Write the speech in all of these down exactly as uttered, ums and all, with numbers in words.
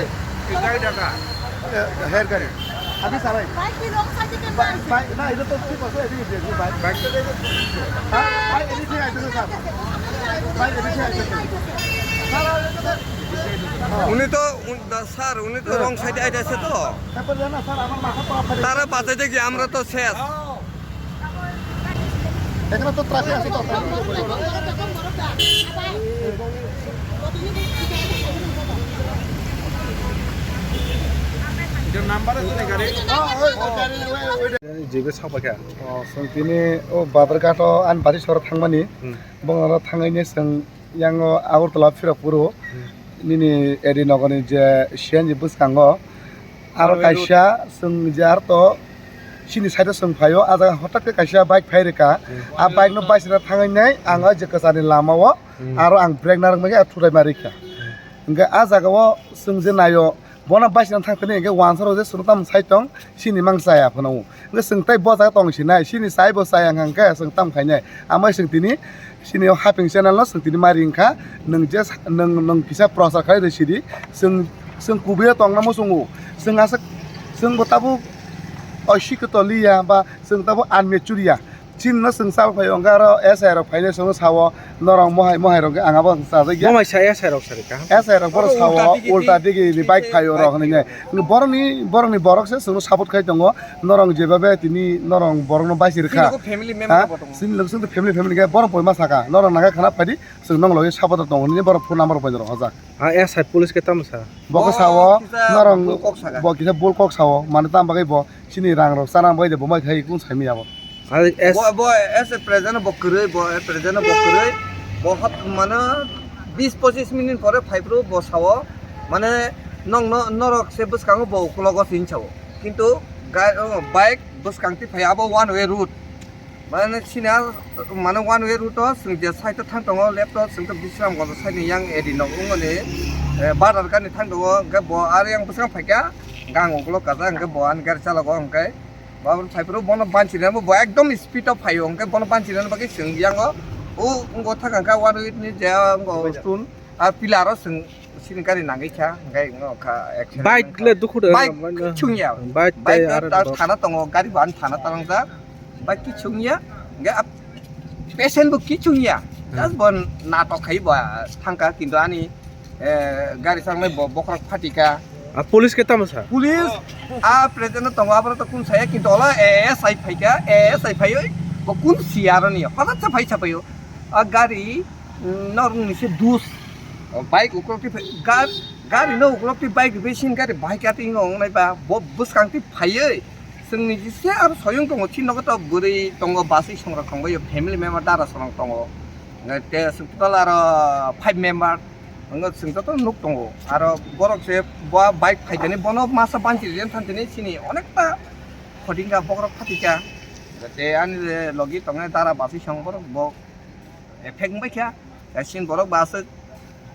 ये गाड़ी ढका। ये हेयर करें। अभी सर भाई। भाई की रॉन्ग साइड के भाई, मार। भाई, ना, इधर तो ठीक है, इधर, इधर, इधर, भाई। बैक तो दे दो। हाँ, भाई, एनी ठीक है, इधर से सर। भाई, एनी ठीक है, इधर से। सर, आ, इधर से। हाँ। উনি তো, উন-, দা-, স্যার, উনি তো হ্যাঁ। রং সাইডে আইতাছে তো। তারপর জানো, স্যার, আমার মাথা তো আপনার তারা বাঁচাইতে গিয়ে আমরা তো শেষ। এখানে তো ট্রাফিক আছে তো। এটা নাম্বার আছে না গাড়ি? Jibe sakpakha. O, chwng tini o Badar ghat o ani bari soro thangmani. Hmm. Bongno thangwi ni chwng yango Agartala phirok phuru. Hmm. Nini Edi nogor ni je C N G bwskango. Aro kaisa chwng je aro to chini side o chwng phaio, a jaga hothat khe kaisa bike phai rwkha. Hmm. A bike no baisina thangwi nai ang o je kwchani lama o Hmm. aro ang brake narwk manya thurai ma rikha. Hmm. Hwnkhe a jaga o chwng je naio, bono baisina thang thani hwnkhe uansaro je chwng tamo sai tong, chini mang chaya phano. Hwnkhe chwng tei bo jaga tong sinai, chini chai bo chaya hwnkhe chwng tamo khainai. Amai chwng tini chini o haping channel no chwng tini mari wngkha, nwng je sa-, nwng, nwng kisa prochar khlai rw sidi, chwng, chwng kubui o tongna muchungo. Chwng aswk, chwng bo tabuk oisik to liya ba chwng tabuk unmature ya. Chini no chwng chal phai hwnkhe aro S I rok phainai chwngno sao, norok mohai, mohai rok ang abo chajak ya. Bo mai sa S I rok sari ka? S I rok bono sao, ulta digi ni bike phai oro hwnwi nai. Borokni, borokni borok se chwngno support khai tongo. Norok jebabe tini norok borokno baisi rwkha. Chini logo family member bo tongo. Chini logo chwngno family, family khe borok poima saka. Norok naga khana phaidi chwng nong logi support tongo hwnwi borok phone number bai rok hojak. A S I police khe tamo sa? Bo khe sao, norok bo kisa bul kok sao. Mane tam bagwi bo chini rang rok chana bagwi de bo mai khai kung sai mi abo. Bo, bo, as a present bo kwrwi, bo, a present bo kwrwi. Bo hap, mane, bis pochis minute pore phai phuru bo sao, mane, nong no, norok se bwskango bo uklogo se hinwi sao. Kintu ga-, o, bike bwskang twi phai abo one way route. Mane, sini a, mane, one way route o chwng je side o thang tongo, left o chwng to Bisramganj side ni yang edi nok wngmani, eh, Badar ghat ni thang tongo, hwnkhe bo aro yang bwskang phai kha, gang uklok kaja, hwnkhe bo ani gari chalogo, hwnkhe. Bo phai phuru bono banchirina bo, bo ekdom speed o phaio, hwnkhe bono banchirina bagwi chwng yango o wngkha thang kha one way ni je wngkha stone a pillar o chwng sini gari nangwi kha, hwnkhe wngkha accident. Bike le dukhu de bike mane kichung ya. Bike tei bike aro ta thana tongo, gari bo ani thana talangjak. Bike kichung ya, hwnkhe a patient bo kichung ya. Hmm. Just bo natok khai bo thangkha, kintu ani eh, gari changnai bo bokhorok phatikha. A police khe tamo sa? Police a present o tongo, aboro to kung saya, kintu ola A S I phaikha, A S I phaiwi bo kung siya aroni hothat sa phai sapaio. A gari, mm, norok ni se dus. O bike ukolok ti phai, gar-, gari no ukolok ti bike rwbai sin gari bike ati wng nai ba bo bwskang ti phaiwi. Chwngni jise aro soyung tongo, chini nogo to bwrwi tongo, baswi songrok tongbaio, family member dara songrok tongo. Nge te chwng total aro five member. Wngkha chwng joto nuk tongo. Aro borok se bo bike phaikani bono masa banchi rijak thang tini chini onekta khotingkha bokrok phatikha. Te ani je logi tongnai dara baswi song borok bo effect wngbaikha. Chini borok bo aswk,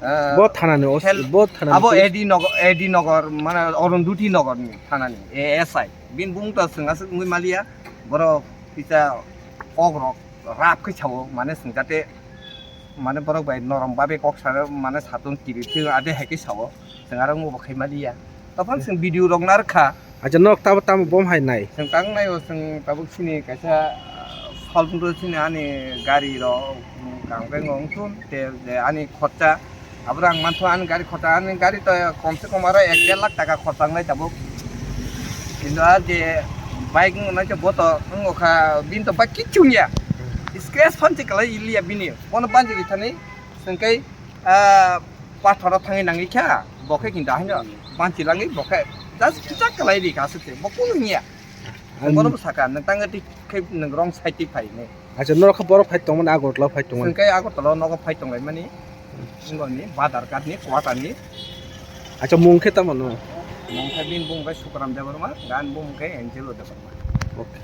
eh, bo thanani os-, hel-, bo thanani abo police. A D Nagar, A D Nagar mane Arundhati Nagar ni thanani A S I. Bini bumung to chwng aswk wngwi maliya. Borok kisa kokrok rap khe sao mane chwng jate mane borok bai norom babe kok sana mane satung kiri thung ade hai khe sao, chwng aro wngbo khai maliya. Tophan chwng video rok narwkha. Acha nok tabo tamo bom hai nai? Chwng tang nai o, chwng tabuk sini kaisa, ah, solbung do sini ani gari rok, um, kang beng wng thun te je ani khorcha. Aboro ang manthogo ani gari khorcha, ani gari to kom se kom aro ek der lakh taka khorcha wngnai tabuk. Kintu a je bike wngkha nai se bo to wngkha, bini to bike kichung ya. Scratch phan se kwlai liya bini. Bono banchi ri thani, chwng khe, ah, pathoro thangwi nangwi kha, bo khe kintu haino banchi langwi bo khe just kichak kwlai ri kha aswk se. Bo kunu wngya. Ang bono bo saka, nwng tang tik khe nwng wrong side tik phai hinwi. Acha, norok khe borok phai tongmani, Agartala phai tongmani. Chwng khe Agartala o nogo phai tonglaimani. Wngoni Badar ghat ni, Kwata ni. Acha, mung khe tamo no? Mung khe bini bumung khe Sukaram Debbarma, ani bumung khe Angelo Debbarma. Okay.